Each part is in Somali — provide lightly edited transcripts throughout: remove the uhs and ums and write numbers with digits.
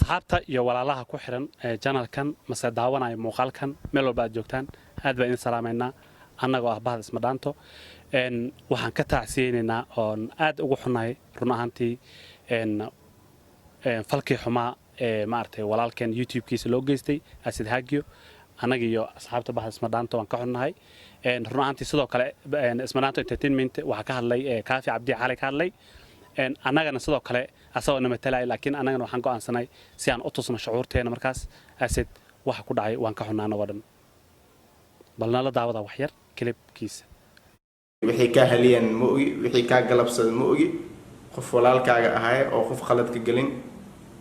Asxaabta iyo walaalaha ku xiran ee channelkan mase daawanaya muuqaalkan, meel walba aad joogtaan, aad baan idin salaamaynaa annagoo ah bahda Ismadhaanto. Waxaan ka tacsiyeynaynaa oon aad ugu xunnahay run ahaantii falkii xumaa ee maaragtay walaalkeen YouTube-kiisa loo geystay, Asad Hagio. Annaga iyo asxaabta bahda Ismadhaanto waan ka xunnahay run ahaantii. Sidoo kale Ismadhaanto Entertainment waxaa ka hadlay Kaafi Cabdi Cali ka hadlay. Annagana sidoo kale asagoo na matalaya, laakiin annagana waxaan go'aansanay si aan u tusno shucuurteena markaas Asad waxa ku dhacay. Waan ka xunnaa annagoo dhan. Bal nala daawada wax yar clipkiisa. Wixii kaa haliyeen ma ogi, wixii kaa galabsada ma ogi. Qof walaalkaaga ahay oo qof khaladka gelin,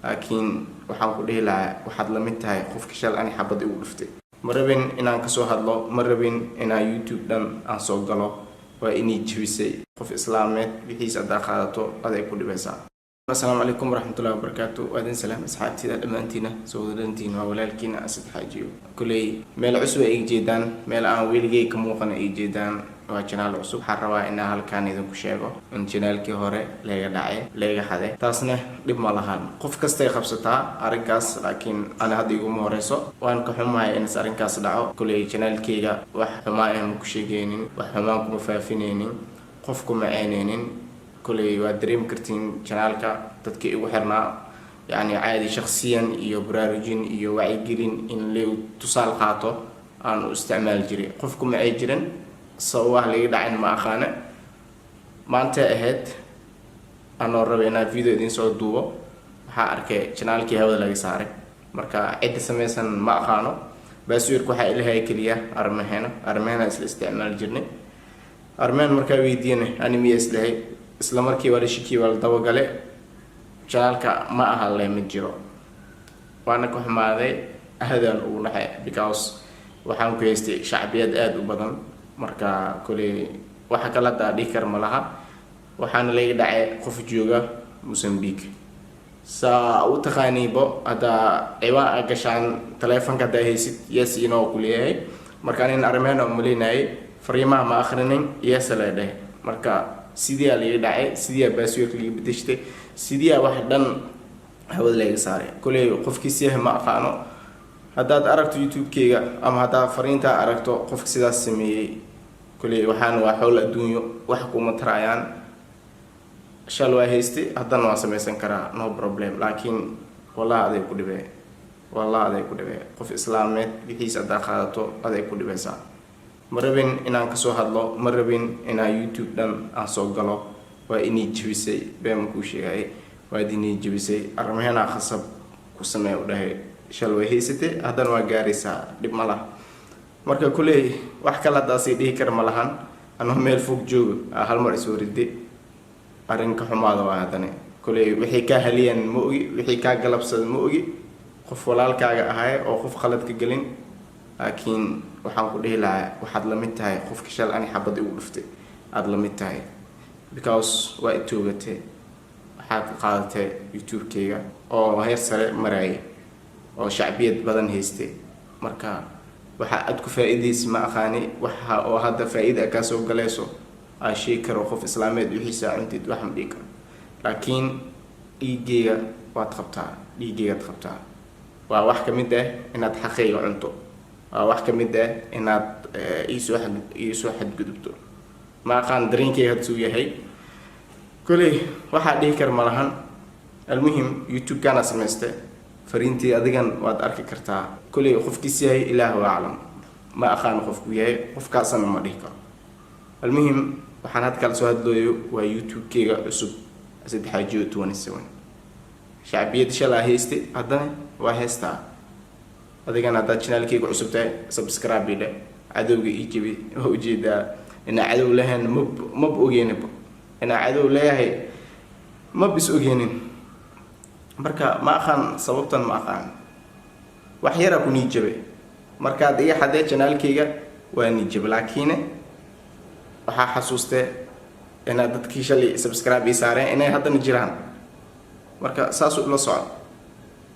laakiin waxaan ku dhihi lahaa waxaad la mid tahay qofka shal ani xabad igu dhuftay. Ma rabin inaan kasoo hadlo, ma rabin inaan YouTube dhan aan soo galo. Waa inay jebisay. Qof islaameed wixiis haddaa qaadato, aday ku dhibaysaa. Asalaamu calaykum waraxmatullahi wabarakaatu. Waa idin salaam asxaabtida dhammaantiina, soo wada dhantiina. Waa walaalkiina Asad Xaajiyo. Kuley meel cusub ay iga jeedaan, meel aan weligay ka muuqan ay jeedaan, waa channel cusub. Waxaan rabaa inaan halkaan idinku sheego in channelkii hore leega dhacay, leega xaday. Taasna dhib ma lahan, qof kastay qabsataa arrinkaas, laakiin ana hadda iguma horeyso. Waan ka xumahay inas arrinkaas dhaco. Kuley channelkeyga wax xumaa aan ku sheegaynin, wax xumaan kuma faafinaynin, qof kuma ceynaynin. Kuley waa dareemi kartiin channelka dadkii igu xirnaa, yacni caadi shakhsiyan iyo baraarujin iyo wacyigelin in la tusaal qaato aan u isticmaali jiray. Qofku ma ay jirin sababaha laga dhacin ma aqaana. Maantay ahayd anoo rabay inaan video idiin soo duubo, waxaa arkay channelkii hawada laga saaray. Marka cidda sameysan ma aqaano. Passwordka waxaa ilahay keliya arrimaheena, arrimaheena isla isticmaali jirnay. Armeen markaa weydiiyana, ani miya islahay? Isla markii waa la shikiyay, waa la dabagale, channelka ma aha le, ma jiro. Waana ka xumaaday, aadaan ugu naxay, because waxaan ku haystay shacbiyad aada u badan. Marka koley waxa kale hadda dhihi kara ma laha. Waxaana laga dhacay qof jooga Mozambique. Saa u taqaaniibo, haddaa ciwaan a gashaan taleefonka haddaa haysid, yes inoo ku leeyahay. Marka anin arrimeena umaleynayay, fariimaha ma akhrinin, yes la dheh. Marka sidiyaa laga dhacay, sidiyaa passwordka laga bedeshtay, sidiyaa wax dhan hawada laga saaray. Koley qofkiis yahay ma aqaano. Haddaad aragto YouTube-keyga ama haddaad fariintaa aragto, qofka sidaas sameeyey, koley waxaan waa xool adduunyo, wax kuma tarayaan. Shal waa haystay, haddana waa samaysan karaa, no problem, laakiin wallahi aday ku dhibee, wallahi aday ku dhibee. Qof islaameed wixiis haddaa qaadato, aday ku dhibaysaa. Ma rabin inaan kasoo hadlo, ma rabin inaan YouTube dhan aan soo galo. Waa inay jebisay, beema kuu sheegay, waad inay jebisay. Arrimaheena khasab ku samee u dhahay. Shal way haysatay, haddana waa gaaraysaa, dhib ma laha. Marka kuley wax kale haddaasii dhihi kara ma lahan. Anoo meel fog joogo hal mar isoo riday, arrin ka xumaada waa. Haddana kuley wixii kaa haliyeen ma ogi, wixii kaa galabsada ma ogi. Qof walaalkaaga ahay oo qof khaladka gelin, laakiin waxaan ku dhihi lahaa waxaad la mid tahay qofka shal ani xabad igu dhuftay aada la mid tahay, because waa itoogatay, waxaad qaadatay YouTube-keyga oo heer sare marayay oo shacbiyad badan haystay. Marka waxa aad ku faa-iidaysa ma aqaani, waxa oo hadda faa-iida kaa soo galayso aan sheegi karo. Qof islaameed wixiisa cuntid, wax ma dhihi karo, laakiin dhiiggeyga waad qabtaa, dhiiggeygaad qabtaa. Waa wax ka mid ah inaad xaqayga cunto, waa wax ka mid ah inaad iisoo xadgudubto. Ma aqaan dareenkeyga hadsuu yahay. Koley waxaa dhihi kara ma lahan. Almuhim, YouTube-kaana samaystay, fariintii adigan waad arki kartaa. Koley qofkiis yahay Ilaah aclam, ma aqaano qofku yahay, qofkaasna ma dhihi karo. Almuhim, waxaan hadda kala soo hadlooyo waa YouTube-keyga cusub, Saddexaajiyo 27. Shacbiyad shalaa haystay, haddana waa haystaa. Adigana haddaad channelkeyga cusub tahay, subscribe idhe, cadowga ii jebi. Waa ujeedaa inaa cadow lahayn, mab ogeeninba inaa cadow leeyahay, mab is ogeenin. Marka ma aqaan sababtan, ma aqaan. Wax yaraa ku nii jabe markaad iga xadee channelkeyga, waa nii jabe, laakiine waxaa xasuustee inaad dadkii shalay subscribe ii saareen inay haddana jiraan. Marka saasuu ula soco,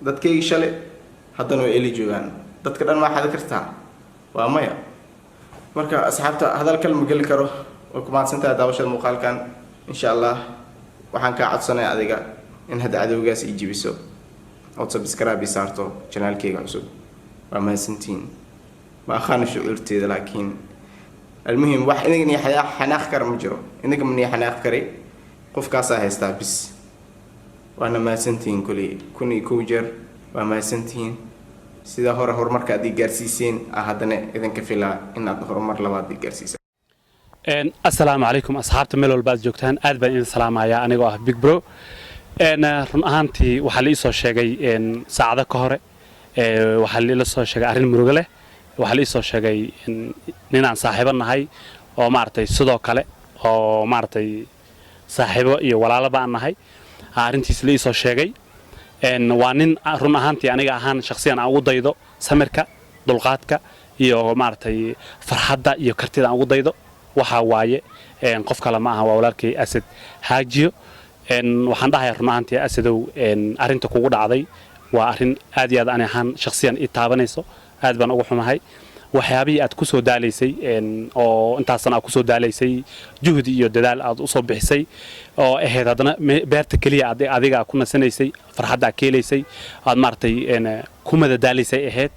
dadkaygii shalay haddana way eli joogaan. Dadka dhan maa xadi kartaa? Waa maya. Marka asxaabta, hadal kale ma geli karo. Way ku mahadsantahay daawashada muuqaalkan. Insha Allah waxaan kaa codsanaya adiga in hadda cadowgaas ii jebiso. Ood subscribe ii saarto channelkeyga cusub. Waa mahadsantihiin. Ma aqaano shucuurteeda, laakiin almuhim wax idinka nii xanaaq kara ma jiro, idinka ma nii xanaaq kari, qofkaasaa haystaa bis. Waana mahadsantihiin kuley, 1001 jeer waa mahadsantihiin. Sida hore horumarka aad ii gaarsiiseen ah, haddana idinka filaa inaad horumar labaad ii gaarsiisaan. Assalaamu calaykum asxaabta, meel walba aad joogtaan, aad baan idin salaamayaa anigoo ah Big Bro. Run ahaantii waxaa la ii soo sheegay saacado ka hore, waxaa la soo sheegay arrin murugo leh. Waxaa la ii soo sheegay ninaan saaxiibo nahay oo maaragtay, sidoo kale oo maaragtay saaxiibo iyo walaalaba aan nahay, arrintiis la ii soo sheegay. Waa nin run ahaantii aniga ahaan shakhsiyan aan ugu daydo samirka, dulqaadka iyo maaragtay farxadda iyo kartida aan ugu daydo. Waxaa waaye qof kale ma aha, waa walaalkay Asad Haajiyo. Waxaan dhahayaa run ahaantii, Asadow, arrinta kugu dhacday waa arrin aad iyo aad ani ahaan shakhsiyan ii taabanayso. Aad baan ugu xumahay waxyaabihii aad ku soo daalaysay, oo intaasan aad ku soo daalaysay, juhdi iyo dadaal aad usoo bixisay oo ahayd haddana beerta keliya adiga ku nasanaysay, farxadda aad ka helaysay, aad maaragtay ku madadaalaysay ahayd.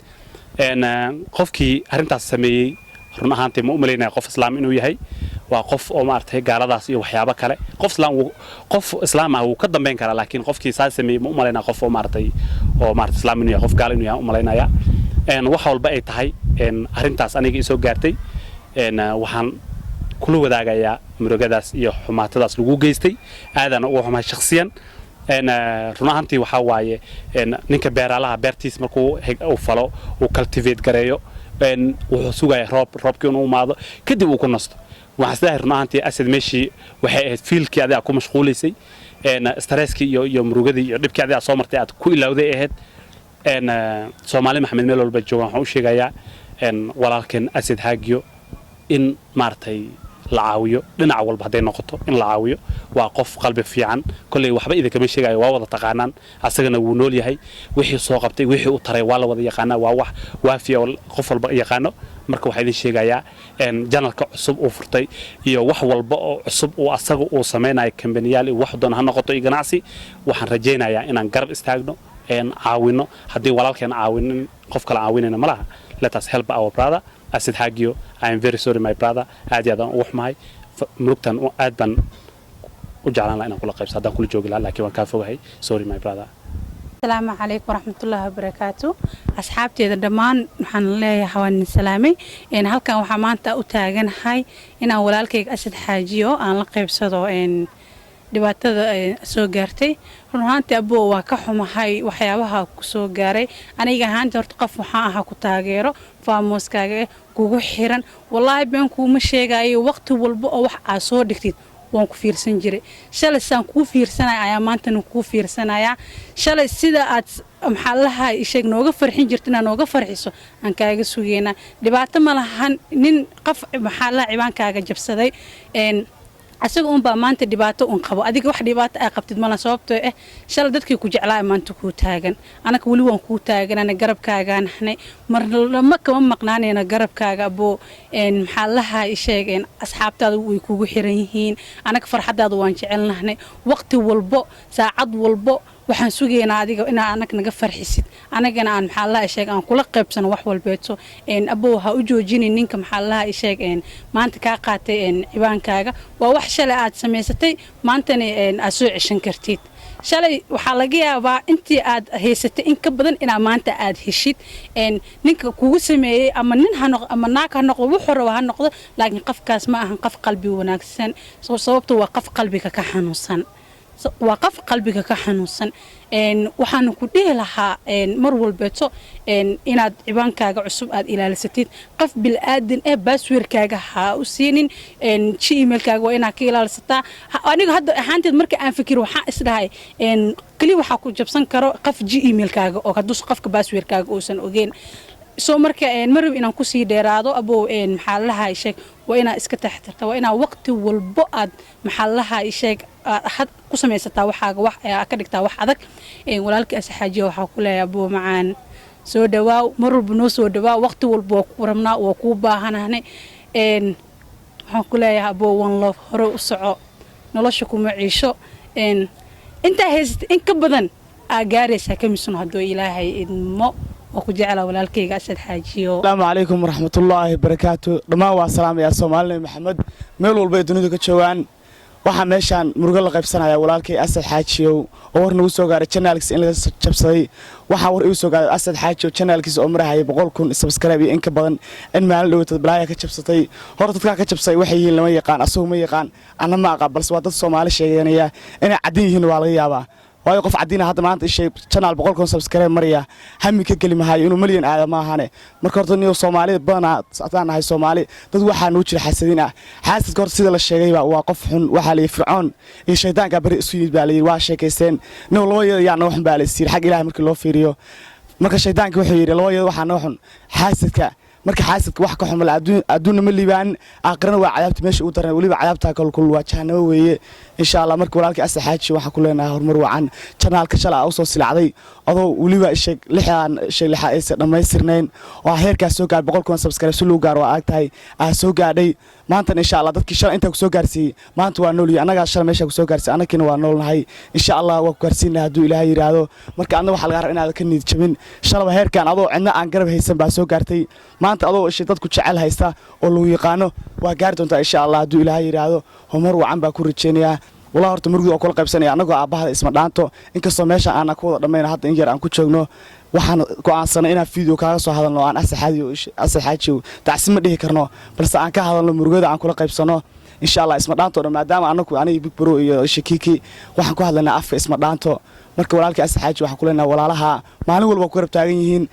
Qofkii arrintaas sameeyey run ahaantii ma u malaynaya qof islaam inuu yahay. Waa qof oo maaragtay gaaladaas iyo waxyaabo kale. Qof islaam qof islaam ah wuu ka dambeyn karaa, laakiin qofkii saa sameeyey ma u malaynaya qof oo maaragtay islaam inuu yahay. Qof gaal inuu yahay u malaynaya. Wax walba ay tahay, arrintaas aniga isoo gaartay, waxaan kula wadaagayaa murugadaas iyo xumaatadaas lagu geystay. Aadaan uga xumahay shakhsiyan. Run ahaantii waxaa waaye ninka beeraalaha beertiis markuu uu falo, uu cultivate gareeyo, wuxuu sugaya roob, roobkii inuu imaado kadib uu ku nasto. Waxaan isleeyahay run ahaantii, Asad, meeshii waxay ahayd fieldkii adiga ku mashquulaysay, stresskii iyo murugadii iyo dhibkii adiga soo martay aad ku ilowday ahayd. Soomaali Maxamed meel walba joogaan waxaan u sheegayaa walaalkeen Asad Haagiyo in maaragtay la caawiyo, dhinac walba hadday noqoto in la caawiyo. Waa qof qalbi fiican. Kolley waxba idinkama sheegayo, waa wada taqaanaan, asagana wuu nool yahay. Wixii soo qabtay, wixii u taray waa la wada yaqaanaa, waa wax waafiya oo qof walba yaqaano. Marka waxaa idin sheegayaa channelka cusub uu furtay iyo wax walba oo cusub uu asaga uu samaynayo, kambaniyaal iyo wax doon ha noqoto iyo ganacsi, waxaan rajaynayaa inaan garab istaagno, caawino. Haddii walaalkeen caawinin, qof kale caawinayna ma laha. Let us help our brother Asad Hagio. I am very sorry, my brother. Aad iyo aad aan ugu xumahay murugtan. Aad baan u jeclaan lahaa inaan kula qaybso haddaan kula joogi lahaa, laakiin waan kaa fogahay. Sorry, my brother. Asalaamu calaykum waraxmatullaahi wabarakaatu. Asxaabteeda dhammaan waxaan leeyahay waan idin salaamay. Halkan waxaa maanta u taaganahay inaan walaalkayga Asad Xaajiyo aan la qaybsado dhibaatada soo gaartay. Run ahaantii, aboo, waa ka xumahay waxyaabaha ku soo gaaray. Aniga ahaantii horta qof waxaan ahaa ku taageero, famouskaaga eh, kugu xiran. Wallaahi been kuuma sheegayo, waqti walba oo wax aad soo dhigtid waan ku fiirsan jiray. Shalay saan kuu fiirsanaya ayaa maantana kuu fiirsanayaa. Shalay sida aad maxaa lahaa sheeg nooga farxin jirta, inaad nooga farxiso aan kaaga sugeynaa. Dhibaato ma lahan nin qof maxaa lahaa cibaankaaga jabsaday, asaga unbaa maanta dhibaato un qabo. Adiga wax dhibaato aa qabtid mala, sababtoo ah shalay dadkii ku jeclaa maanta kuu taagan. Anaka weli waan kuu taaganana, garabkaagaan nahnay, marlama kama maqnaanayna garabkaaga, aboo. Maxaa lahaa sheegeen, asxaabtaada way kugu xiran yihiin. Anaka farxadaada waan jecelnahnay. Waqti walbo, saacad walbo waxaan sugaynaa adiga inaa anag naga farxisid, anagana aan maxaa laha sheeg aan kula qaybsano wax walbeeto. Abow, ha u joojinin ninka maxaa laha sheeg maanta kaa qaatay cibaankaaga. Waa wax shalay aad samaysatay, maantana aad soo ceshan kartid. Shalay waxaa laga yaabaa intii aad haysatay in ka badan inaa maanta aad heshid. Ninka kugu sameeyey ama nin ha noqdo ama naag ha noqdo, wuxuu raba ha noqdo, laakiin qofkaas ma ahan qof qalbi wanaagsan. Sababto waa qof qalbiga ka xanuunsan, waa qof qalbiga ka xanuunsan. Waxaana ku dhihi lahaa mar walbeeto inaad cibaankaaga cusub aad ilaalisatid. Qof bilaadan eh passwordkaaga ha u siinin, Gmailkaaga waa inaad ka ilaalisataa. Aniga hadda ahaanteed marka aan fikir waxaan isdhahay keliya waxaa ku jabsan karo qof Gmailkaaga oo hadduu qofka passwordkaaga uusan ogeyn. Soo marka ma rab inaan kusii dheeraado. Abow, maxaa lahaa sheeg, waa inaad iska taxtirta, waa inaad waqti walbo aad maxaa lahaa sheeg aad ku samaysataa waxaaga, wax ka dhigtaa wax adag. Walaalkii asaxaajiya waxaa ku leeyahay, abow macaan, soo dhawaaw, mar walba noo soo dhawaaw. Waqti walba waa ku rabnaa, waa kuu baahanahnay. Waxaan ku leeyahay, abow, one love, hore u soco, nolosha kuma ciisho. Intaa haysata in ka badan Aa gaaraysaa kamisun hadduu Ilaahay idmo. Oo ku jeclaa walaalkayga Asad Xaajiyo. Asalaamu calaykum waraxmatullaahi barakaatu. Dhammaan waa salaamayaa Soomaalina Maxamed meel walba ay dunidu ka joogaan. Waxaa meeshaan murugo la qaybsanaya walaalkay Asad Xaajiyow oo war nagu soo gaaray channelkiisa in laga jabsaday. Waxaa war igu soo gaaray Asad Xaajiyow channelkiisa oo marahaya 100,000 subscribe iyo in ka badan in maalin dhowtad balaaya ka jabsatay. Horta dadkaa ka jabsay waxay yihiin lama yaqaan, asagu ma yaqaan, anna ma aqaan, balse waa dad Soomaali sheeganaya. Inay caddin yihiin waa laga yaabaa, waayo qof caddiina hadda maanta ishay channel 100,000 subscribe maraya hami ka geli mahayo inuu milyan aada ma ahane. Marka horta niyo Soomaalida badanaa haddaan nahay Soomaali, dad waxaa nuu jira xasadiin ah. Xaasidka horta sida la sheegayba waa qof xun. Waxaa la yidhi Fircoon iyo shaydaanka beri isu yimid baa la yidhi, waa sheekaysteen. Niyo laba yada yaa noo xun baa la is yidhi xag Ilahay markii loo fiiriyo. Marka shaydaanka wuxuu yidhi laba yada waxaa noo xun xaasidka. Marka xaasidka wax ka xun male, adduunna ma liibaan, aakhirana waa cadaabta meesha ugu daran. Weliba cadaabtaa kolkul waa jahanamo weeye, insha Allah. Marka walaalkii Asad Xaaji waxaan ku leenahay horumar wacan. Channelka shalay aa usoo silacday adoo weliba sheeg lixdan sheeg lixaad aysan dhammaystirnayn oo heerkaas soo gaar 100,000 subscribe si loo gaaro waa aag tahay aa soo gaadhay. Maantana insha Allah dadkii shalay intaa kusoo gaarsiiyey maanta waa noolyihi. Annagaa shalay meesha kusoo gaarsiiyey, annagiina waa noolnahay, insha Allah waa ku gaarsiinaa hadduu Ilaahay yidhaahdo. Marka adna waxaa lagaa rabaa inaad ka niyad jabin. Shalaba heerkan adoo cidna aan garab haysan baa soo gaartay. Maanta adoo ishay dadku jecel haysta oo lagu yaqaano waa gaari doontaa, insha Allah, hadduu Ilaahay yidhaahdo. Horumar wacan baa ku rajeynayaa. Wallahi horta murugida oo kula qaybsanaya annagoo aabbahada Isma Dhaanto, inkastoo meesha aanan ku wada dhammayn, hadda in yar aan ku joogno. Waxaan go'aansanay inaan video kaaga soo hadalno. Aan Asad Xaajiyow tacsi ma dhihi karno, balse aan ka hadalno murugada, aan kula qaybsano, insha Allah, Isma Dhaanto dhan, maadaama annagu aniga Big Bro iyo Shakiki waxaan ku hadlaynaa afka Isma Dhaanto. Marka walaalkii Asad Xaaji waxaan ku leenahay walaalaha maalin walba ku garab taagan yihiin,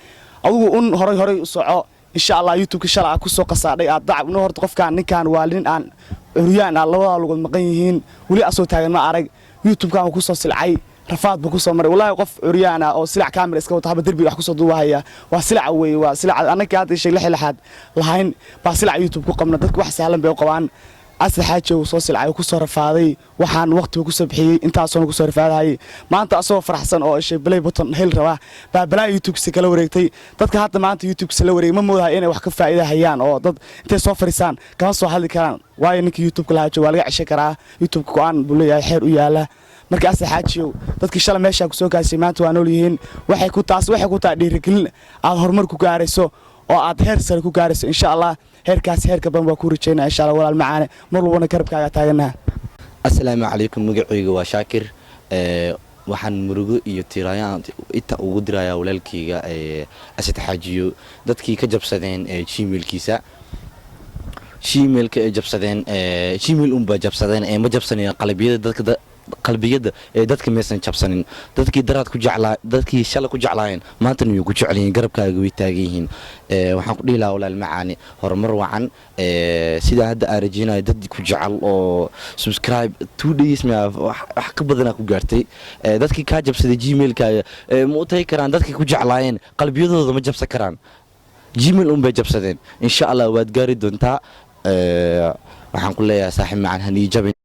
adigu un horay horay u soco, insha Allah. YouTube-ka shalay aad ku soo qasaadhay aad dacab no. Horta qofkaan ninkaan waa nin aan curyaan ah, labadaa lugood maqan yihiin, weli asoo taagan ma arag. YouTube-kan uu ku soo silcay, rafaad buu ku soo maray. Wallaahi qof curyaan ah oo silac camera iska wata haba derbiga wax kusoo duubahaya waa silaca weeye, waa silaca. Annaka hadda sheeg lix lixaad lahayn baa silaca YouTube ku qabna. Dadku wax sahlan bay u qabaan. Asad Xaaji uu soo silcay, ku soo rafaaday, waxaan waqtiga ku soo bixiyey intaasoo ku soo rafaadayay. Maanta asagoo faraxsan oo ishay play button hel rabaa baa balaa YouTube-kiisa kala wareegtay. Dadka hadda maanta YouTube-kiisa la wareegay ma moodahay inay wax ka faa'iida hayaan oo dad intay soo fariisaan kama soo hadli karaan, waayo ninka YouTube-ka lahaa jooga waa laga ceshan karaa. YouTube-ka go'aan buu leeyahay, xeer u yaala. Marka Asad Xaajiyow, dadkii shalay meeshaa ku soo gaarsiiyey maanta waa nool yihiin. Waxay ku taas waxay ku tahay dhiirigelin aad horumar ku gaarayso oo aad heer sare ku gaarayso, insha Allah. Heerkaas heerka badan waa ku rajeynaya, insha Allah. Walaal macaane, mar walbana garabkaaga taaganaha. Asalaamu calaykum, magacayga waa Shaakir. Waxaan murugo iyo tiiraayaan inta ugu dirayaa walaalkayga Asad Xaajiyo dadkii ka jabsadeen Gmailkiisa. Gmailka ay jabsadeen Gmail unbaa jabsadeen ee ma jabsanin qalbiyada dadka, qalbiyada ee dadka maysan jabsanin. Dadkii daraad ku jeclaa, dadkii shalay ku jeclaayeen maantana way ku jecel yihiin, garabkaaga way taagan yihiin. Waxaan ku dhihi lahaa, walaal macaani, horumar wacan. Sidaa hadda aan rajeynayo dad ku jecel oo subscribe 2 days ma wax ka badanaa ku gaartay. Dadkii kaa jabsaday Gmailkaaga ma u tagi karaan. Dadkii ku jeclaayeen qalbiyadooda ma jabsan karaan, Gmail unbay jabsadeen. Insha Allah waad gaari doontaa. Waxaan ku leeyahay, saaxiib macan, hanii jabin.